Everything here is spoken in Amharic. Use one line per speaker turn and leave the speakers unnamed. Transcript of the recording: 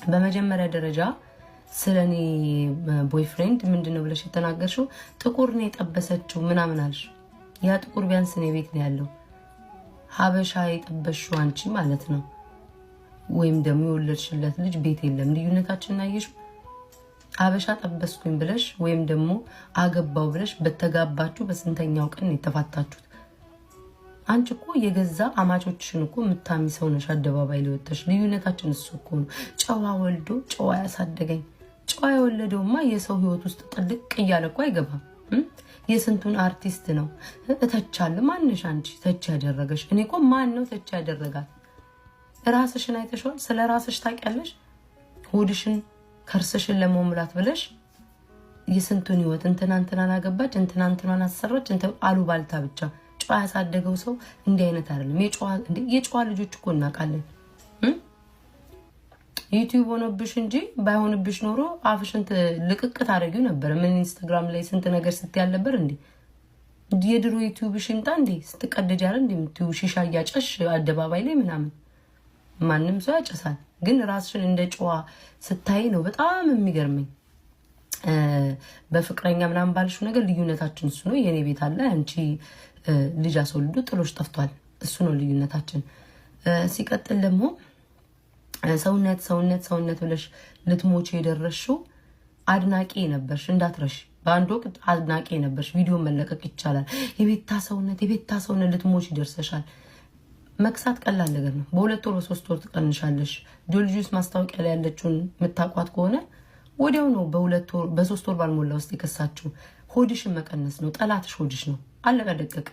በመጀመሪያ ደረጃ ስለ እኔ boyfriend ምንድን ነው ብለሽ የተናገርሽው? ጥቁር ነው የጠበሰችው ምናምን አልሽ። ያ ጥቁር ቢያንስ እኔ ቤት ነው ያለው። ሀበሻ የጠበስሽው አንቺ ማለት ነው። ወይም ደግሞ የወለድሽለት ልጅ ቤት የለም። ልዩነታችንን አየሽው? ሀበሻ ጠበስኩኝ ብለሽ ወይም ደግሞ አገባው ብለሽ በተጋባችሁ በስንተኛው ቀን የተፋታችሁት? አንቺ እኮ የገዛ አማቾችሽን እኮ የምታሚ ሰው ነሽ። አደባባይ ሊወተሽ ልዩነታችን እሱ እኮ ነው። ጨዋ ወልዶ ጨዋ ያሳደገኝ፣ ጨዋ የወለደውማ የሰው ህይወት ውስጥ ጥልቅ እያለ እኮ አይገባም። የስንቱን አርቲስት ነው እተቻለሁ። ማንሽ አንቺ ተች ያደረገሽ? እኔ እኮ ማን ነው ተች ያደረጋት? ራስሽን አይተሽዋል? ስለ ራስሽ ታውቂያለሽ? ሆድሽን ከርስሽን ለመሙላት ብለሽ የስንቱን ህይወት እንትና እንትናን አገባች፣ እንትና እንትናን አሰራች፣ አሉባልታ ብቻ። ጨዋ ያሳደገው ሰው እንዲህ አይነት አይደለም። የጨዋ ልጆች እኮ እናውቃለን። ዩቲዩብ ሆኖብሽ እንጂ ባይሆንብሽ ኖሮ አፍሽን ልቅቅ ታደርጊው ነበር። ምን ኢንስታግራም ላይ ስንት ነገር ስትይ አልነበር እንዴ? የድሮ ዩቲዩብሽ ይምጣ እንዴ? ስትቀደጅ ያለ እንዴ የምትይው ሺሻ እያጨሽ አደባባይ ላይ ምናምን ማንም ሰው ያጨሳል። ግን ራስሽን እንደ ጨዋ ስታይ ነው በጣም የሚገርመኝ። በፍቅረኛ ምናምን ባልሽው ነገር ልዩነታችን እሱ ነው። የኔ ቤት አለ፣ አንቺ ልጅ አስወልዶ ጥሎሽ ጠፍቷል። እሱ ነው ልዩነታችን። ሲቀጥል ደግሞ ሰውነት ሰውነት ሰውነት ብለሽ ልትሞች የደረስሽው አድናቂ ነበርሽ፣ እንዳትረሽ። በአንድ ወቅት አድናቂ ነበርሽ። ቪዲዮ መለቀቅ ይቻላል። የቤታ ሰውነት የቤታ ሰውነት ልትሞች ይደርሰሻል። መክሳት ቀላል ነገር ነው። በ2 ወር በ3 ወር ትቀንሻለሽ። ጆልጁስ ማስታወቂያ ላይ ያለችውን የምታውቋት ከሆነ ወዲያው ነው በ2 ወር በ3 ወር ባልሞላ ውስጥ የከሳችው። ሆድሽን መቀነስ ነው። ጠላትሽ ሆድሽ ነው። አለቀ ደቀቀ።